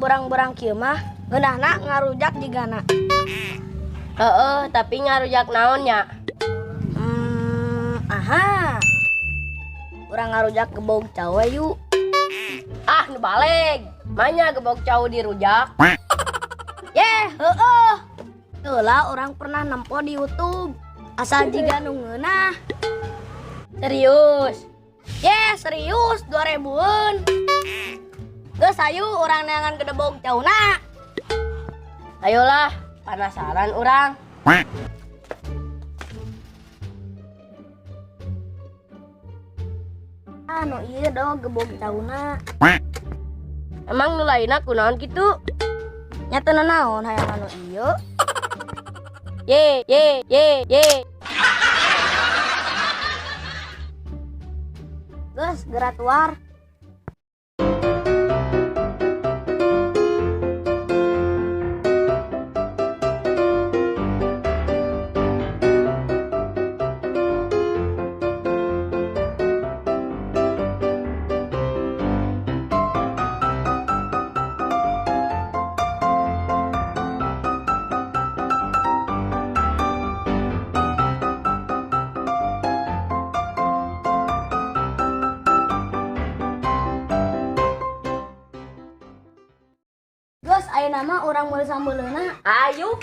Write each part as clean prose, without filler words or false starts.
Berang-berang kieu mah ngeunahna ngarujak jigana. Heeh, tapi ngarujak naon nya? Aha. Urang ngarujak gebog cau we yuk. Ah, nu baleg. Manya gebog cau dirujak. Yeh, heeh. Heula urang pernah nempo di YouTube. Asal jiga nu ngeunah. Serius. Yeh, serius 2000-eun. Geus ayu urang neangan gedebog cauna. Ayolah, penasaran urang. Ah, nu ieu dong gebog cauna. Emang nu lainna kunaon kitu? Nya teu nanaon hayang anu ieu. Ye, ye, ye, ye. Geus geura tuar. Geus ayeuna mah urang meuli sambeleuna. Ayo.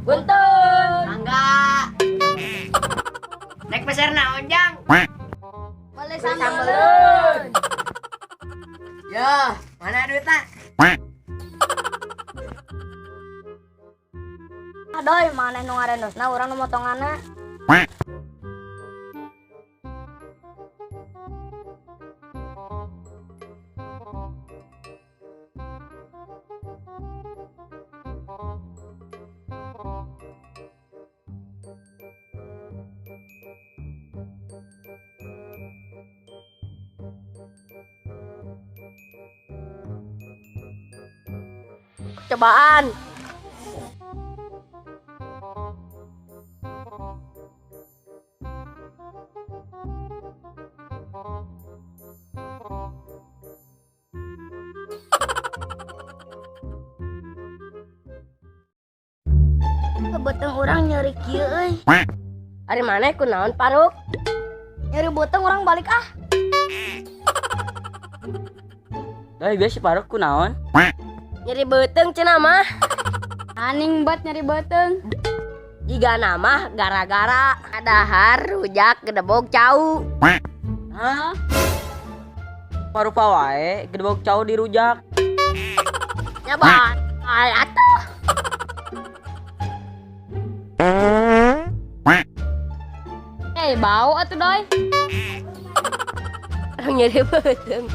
Punten. Mangga. Naik peser naon, Jang? Meuli sambeleun. Yo, mana duitna? Adoy, maneh nu ngarendosna urang nu motonganna. Cobaan. Beuteung urang nyeri kieu euy. Ari maneh kunaon Paruk? Nyeri beuteung urang balik ah. Doi biasa Paruk kunaon? Nyeri beuteung cenah mah. Aning bat nyeri beuteung. Jiga nama gara-gara adahar rujak gedebog cau. Hah? Parupa wae gedebog cau dirujak. Nya bae atuh. Bau atuh doi. Orang nyeri beuteung.